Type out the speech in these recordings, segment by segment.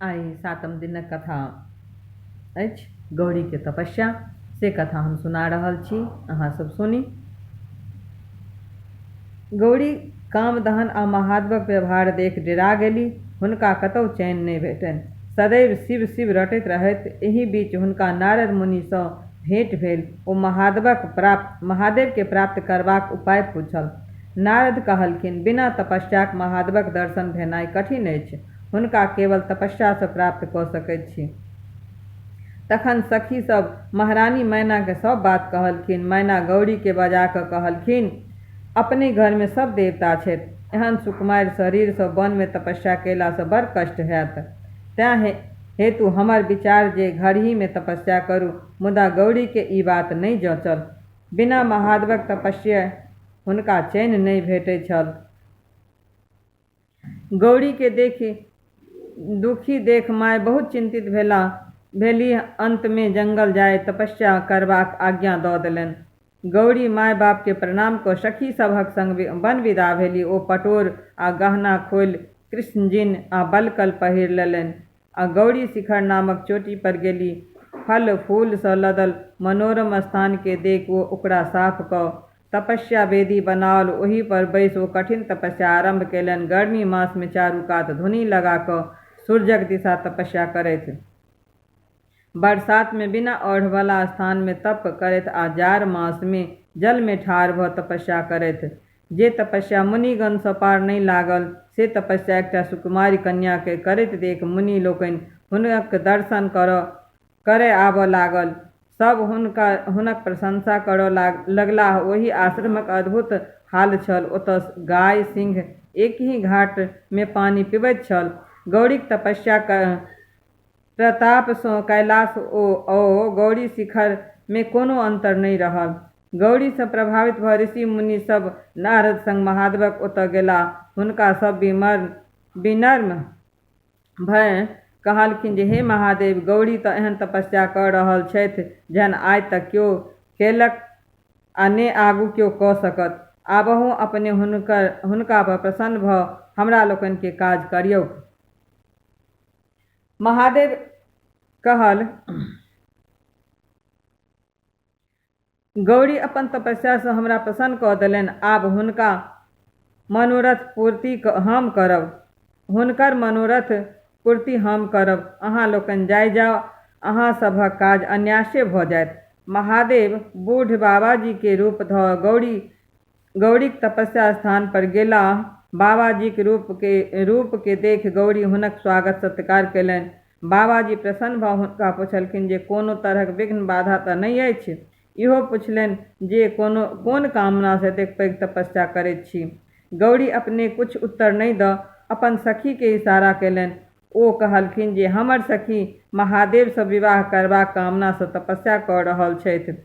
आइ सातम दिनक कथा अछि गौरीके तपस्या, से कथा हम सुना रहल छी, अहाँ सब सुनी। गौरी कामदहन आ महादेवक व्यवहार देख डेरा गेली। हुनका कतहु चैन नहि भेटनि। सदैव शिव शिव रटैत रहथि। एहि बीच हुनका नारद मुनिसँ भेंट भेल। ओ महादेवक प्राप्त महादेवकेँ प्राप्त करबाक उपाय पूछल। नारद कहलखिन, बिना तपस्याक महादेवक दर्शन भेनाइ कठिन अछि। हुनका केवल तपस्यासँ प्राप्त कऽ सकैत छी। तखन सखी सभ महारानी मैनाकेँ सभ बात कहलखिन। मैना गौरीकेँ बजा कऽ कहलखिन, अपने घरमे सभ देवता छथि। एहन सुकुमारि शरीरसँ वनमे तपस्या कयलासँ बड़ कष्ट होयत। तेँ हेतु हमर विचार जे घरहिमे तपस्या करू। मुदा गौरीकेँ ई बात नहि जँचल। बिना महादेवक तपस्या हुनका चैन नहि भेटैत छल। गौरीकेँ देखि दुखी देख माय बहुत चिन्तित भेलीह। अन्तमे जंगल जाय तपस्या करबाक आज्ञा दऽ देलनि। गौरी माय-बापकेँ प्रणाम कऽ सखी सभक संग वन विदा भेलीह। ओ पटोर आ गहना खोलि कृष्णजिन आ बलकल पहिर लेलनि आ गौरी शिखर नामक चोटी पर गेलीह। फल-फूलसँ लदल मनोरम स्थानकेँ देखि ओ ओकरा साफ कऽ तपस्या वेदी बनाओल। ओहि पर बैसि ओ कठिन तपस्या आरम्भ कयलनि। गर्मी मासमे चारू कात धुनी लगा कऽ सूर्यक दिशा तपस्या करथि। बरसातमे बिना औढ़वला स्थानमे तप करथि आ जाड़ मासमे जलमे ठाढ़ भऽ तपस्या करथि। जे तपस्या मुनिगणसँ पार नहि लागल, से तपस्या एकटा सुकुमारि कन्याकेँ करैत देखि मुनि लोकनि हुनक दर्शन करय आबऽ लागल। सभ हुनक प्रशंसा करऽ लगलाह। ओहि आश्रमक अद्भुत हाल छल। ओतऽ गाय, सिंह एकहि घाटमे पानि पिबैत छल। गौरीक तपस्याक प्रतापसँ कैलाश ओ गौरी शिखरमे कोनो अन्तर नहि रहल। गौरीसँ प्रभावित भऽ ऋषि-मुनि सभ नारद संग महादेवक ओतऽ गेलाह। हुनका सभ विनम्र भए कहलखिन जे हे महादेव, गौरी तँ एहन तपस्या कऽ रहल छथि जेहन आइ तक केओ केलक आ ने आगू केओ कऽ सकत। आबहु अपने हुनका पर प्रसन्न भऽ हमरा लोकनिकेँ काज करियौक। महादेव कहल। गौरी अपन तपस्यासँ हमरा प्रसन्न कऽ देलनि। आब हुनका मनोरथ पूर्ति हम करब। हुनकर मनोरथ पूर्ति हम करब। अहाँ लोकनि जाइ जाउ। अहाँ सभक काज अन्यासे भऽ जायत। महादेव बूढ़ बाबाजीके रूप धऽ गौरीक तपस्या स्थान पर गेलाह। बाबाजीक रूपके देखि गौरी हुनक स्वागत सत्कार कयलनि। बाबाजी प्रसन्न भऽ हुनका पुछलखिन जे कोनो तरहक विघ्न-बाधा तँ नहि अछि? इहो पुछलनि जे कोन कामनासँ एतेक पैघ तपस्या करैत छी? गौरी अपने किछु उत्तर नहि दऽ अपन सखीकेँ इशारा कयलनि। ओ कहलखिन जे हमर सखी महादेवसँ विवाह करबाक कामनासँ तपस्या कऽ रहल छथि।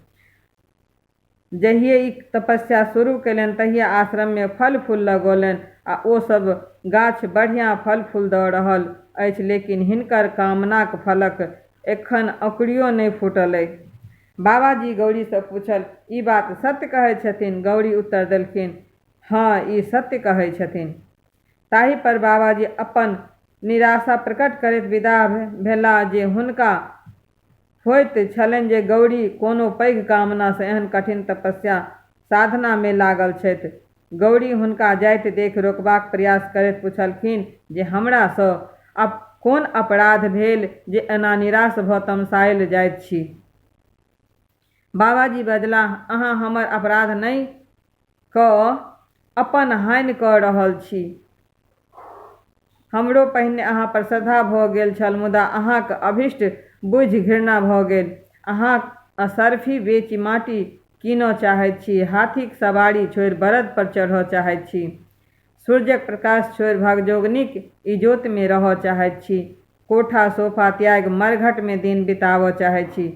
जहिये ई तपस्या शुरू कयलनि तहिये आश्रममे फल-फूल लगौलनि आ ओ सभ गाछ बढ़िया फल-फूल दऽ रहल अछि लेकिन हिनकर कामनाक फलक एखन अँकुरियो नहि फूटल अइ। बाबाजी गौरीसँ पूछल, ई बात सत्य कहै छथिन? गौरी उत्तर देलखिन, हँ, ई सत्य कहै छथिन। ताहि पर बाबाजी अपन निराशा प्रकट करैत विदा भेलाह जे हुनका होइत छलनि जे गौरी कोनो पैघ कामनासँ एहन कठिन तपस्या साधनामे लागल छथि। गौरी हुनका जाइत देखि रोकबाक प्रयास करैत पुछलखिन जे हमरासँ कोन अपराध भेल जे एना निराश भऽ तमसायल जाइत छी? बाबाजी बजलाह, अहाँ हमर अपराध नहि कऽ अपन हानि कऽ रहल छी। हमरो पहिने अहाँ पर श्रद्धा भऽ गेल छल मुदा अहाँक अभीष्ट बुझि घृणा भऽ गेल। अहाँ असर्फी बेचि माटि कीनऽ चाहैत छी, हाथीक सवारी छोड़ि बरद पर चढ़ऽ चाहैत छी, सूर्यक प्रकाश छोड़ि भगजोगनीक इजोतमे रहऽ चाहैत छी, कोठा-सोफा त्यागि मरघटमे दिन बिताबऽ चाहैत छी।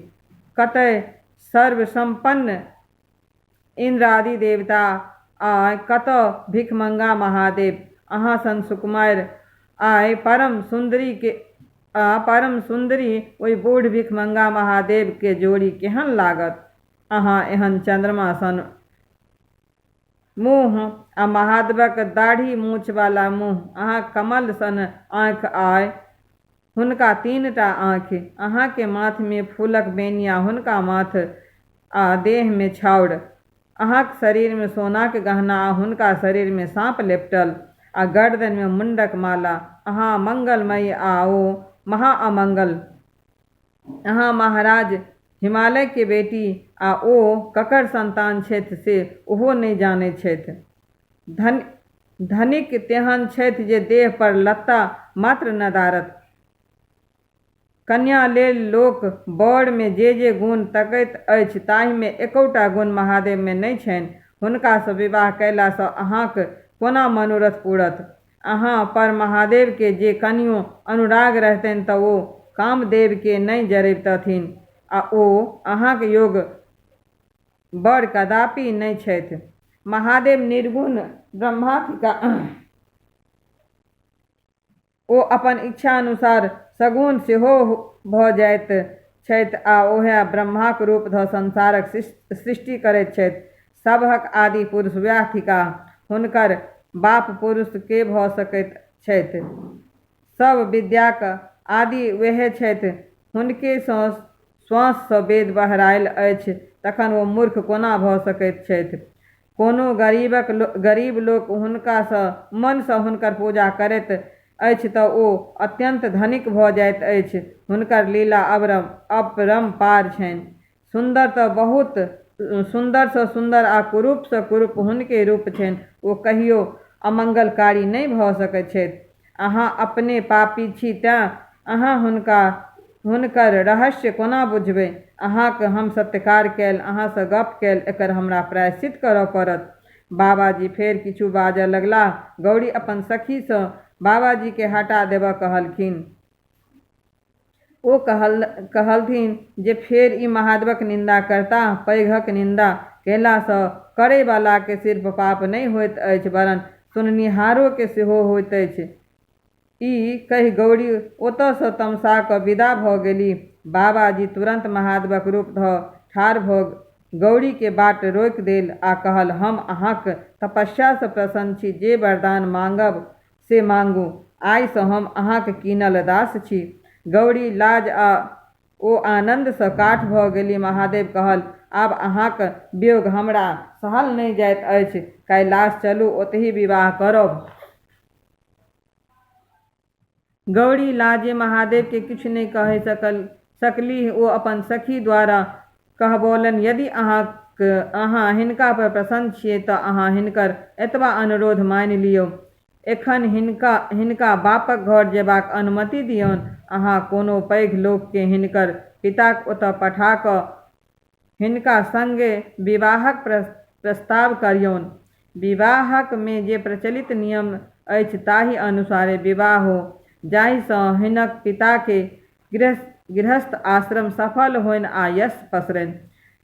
कतय सर्वसम्पन्न इन्द्रादि देवता आ कतऽ भिखमंगा महादेव! अहाँ सन सुकुमारि आइ परम सुन्दरी आ परम सुन्दरी ओहि बूढ़ भिखमंगा महादेव के जोड़ी केहन लागत? अहाँ एहन चन्द्रमा सन मुँह आ महादेवक दाढ़ी-मूछ वाला मुँह, अहाँक कमल सन आँखि आइ। हुनका 3 टा आँखि। अहाँके माथमे फूलक बेनी आ हुनका माथ आ देहमे छाउर। अहाँक शरीरमे सोनाक गहना आ हुनका शरीरमे साँप लेपटल आ गर्दनिमे मुण्डक माला। अहाँ मंगलमयी आ ओ महा अमंगल। अहाँ महाराज हिमालयके बेटी आ ओ ककर सन्तान छथि से ओहो नहि जानैत छथि। धनिक तेहन छथि जे देह पर लत्ता मात्र नदारत। कन्या लेल लोक वर मे जे-जे गुण तकैत अछि ताहि मे एकहुटा गुण महादेव मे नहि छन्हि। हुनका सँ विवाह कयला सँ अहाँक कोना मनोरथ पूरत? अहाँ पर महादेव केँ जे कनियो अनुराग रहितनि त ओ कामदेव केँ नहि जरबितथिन आ ओ अहाँक योग्य वर कदापि नहि छथि। महादेव निर्गुण ब्रह्मा थिकाह। ओ अपन इच्छानुसार सगुण सेहो भऽ जाइत छथि आ ओएह ब्रह्माक रूप धऽ संसारक सृष्टि करैत छथि। सबहक आदि पुरुष वैह थिकाह। हुनकर बाप पुरुष के भऽ सकैत छथि? सब विद्याक आदि वैह छथि। हुनके सँ श्वास सँ वेद बहरायल अछि, तखन ओ मूर्ख कोना भऽ सकैत छथि? कोनो गरीब लोक हुनका मन सँ हुनकर पूजा करैत अछि त ओ अत्यन्त धनिक भ जाइत अछि। हुनकर लीला अपरम्पार छन्हि। सुन्दर त बहुत सुन्दर सँ सुन्दर आ कुरूप सँ कुरूप हुनके रूप छन्हि। ओ कहियो अमंगलकारी नहि भ सकैत छथि। अहाँ अपने पापी छी तेँ अहाँ हुनकर रहस्य कोना बुझबै? अहाँक हम सत्कार कयल, अहाँसँ गप्प कयल, एकर हमरा प्रायश्चित करऽ पड़त। बाबाजी फेर किछु बाजऽ लगलाह। गौरी अपन सखीसँ बाबाजीकेँ हटा देबऽ कहलखिन। ओ कहलथिन जे फेर ई महादेवक निन्दा करताह। पैघक निन्दा कयलासँ करयवलाकेँ सिर्फ पाप नहि होइत अछि वरन् सुननिहारोकेँ सेहो होइत अछि। ई कहि गौरी ओतऽसँ तमसा कऽ विदा भऽ गेलीह। बाबाजी तुरन्त महादेवक रूप धऽ ठाढ़ भऽ गौरीके बाट रोकि देल आ कहल, हम अहाँक तपस्यासँ प्रसन्न छी। जे वरदान माँगब से माँगू। आइसँ हम अहाँक कीनल दास छी। गौरी लाज आ ओ आनन्दसँ काठ भऽ गेलीह। महादेव कहल, आब अहाँक वियोग हमरा सहल नहि जाइत अछि। कैलाश चलू, ओतहि विवाह करब। गौरी लाजे महादेवकेँ किछु नहि कहि सकलीह। ओ अपन सखी द्वारा कहबौलनि, यदि अहाँ हिनका पर प्रसन्न छियै तँ अहाँ हिनकर एतबा अनुरोध मानि लियौ। एखन हिनका बापक घर जेबाक अनुमति दियौन। अहाँ कोनो पैघ लोककेँ हिनकर पिताक ओतऽ पठा कऽ हिनका संगे विवाहक प्रस्ताव करियौन। विवाहमे जे प्रचलित नियम अछि ताहि अनुसारे विवाह हो, जाहिसँ हिनक पिताके गृहस्थ आश्रम सफल होइन आ यश पसरनि।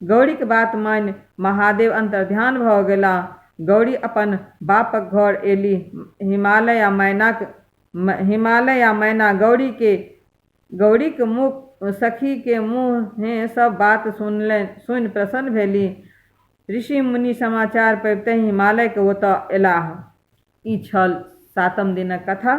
गौरीक बात मानि महादेव अन्तर्ध्यान भऽ गेलाह। गौरी अपन बापक घर एलीह। हिमालय आ मैना गौरीक सखीके मुँहे सभ बात सुनि प्रसन्न भेलीह। ऋषि-मुनि समाचार पबितहि हिमालयक ओतऽ एलाह। ई छल सातम दिनक कथा।